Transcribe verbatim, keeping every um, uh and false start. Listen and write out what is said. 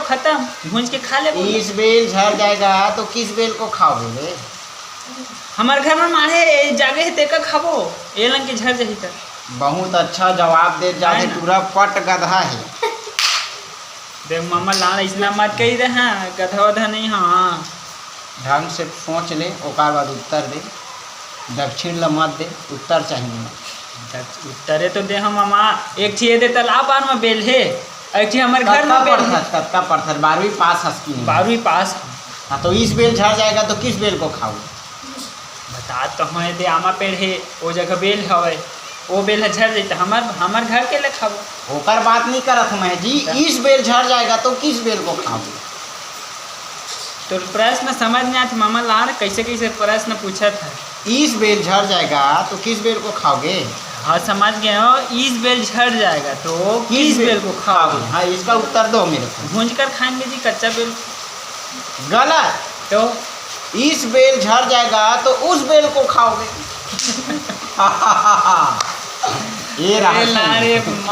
खत्म, भूंज के खा लेबो। इस बेल झड़ जाएगा तो किस बेल को खाओगे रे? हमर घर में माढ़े ए जागे हे, तेका खाबो, ए लंग के झड़ जाही त। बहुत अच्छा जवाब दे जाने, है ना? टूरा पट गधा है। देख मामा लाड़, इसना मत कही दे, हाँ, गधा वधा नहीं, हाँ। ढंग से सोच ले, ओकर बाद उत्तर दे। दक्षिण ल मत दे, उत्तर चाहिए। उत्तरे तो दे हम मामा, एक ठी एदे तालाब पार में बेल हे, एक ठी हमर घर कतका में बेल हे। पड़थस, कतका पड़थस? बारहवीं पास हस कि नहीं? बारहवीं पास। हाँ, तो इस बेल झड़ जाएगा तो किस बेल को खाओगे? बता तो हूँ, एदे आमा पेड़ हे, ओ जगह बेल हवय, ओ बेल ह झड़ जाही त हमर, हमर घर के ले खाबो। ओकर बात नहीं करत हूँ मैं जी, इस बेल झड़ जाएगा तो किस बेल को खाओगे? तोर प्रश्न समझ नहीं आत मामा लाड़, कैसे कैसे प्रश्न पूछत है। इस बेल झड़ जाएगा तो किस बेल को खाओगे? हाँ, समझ गए हो, इस बेल झड़ जाएगा तो किस बेल को खाओगे? हाँ, इसका उत्तर दो मेरे को। भूंज कर खाएंगे जी कच्चा बेल। गलत। तो इस बेल झड़ जाएगा तो उस बेल को खाओगे। ये रहा ए लाड़, ये सही। म-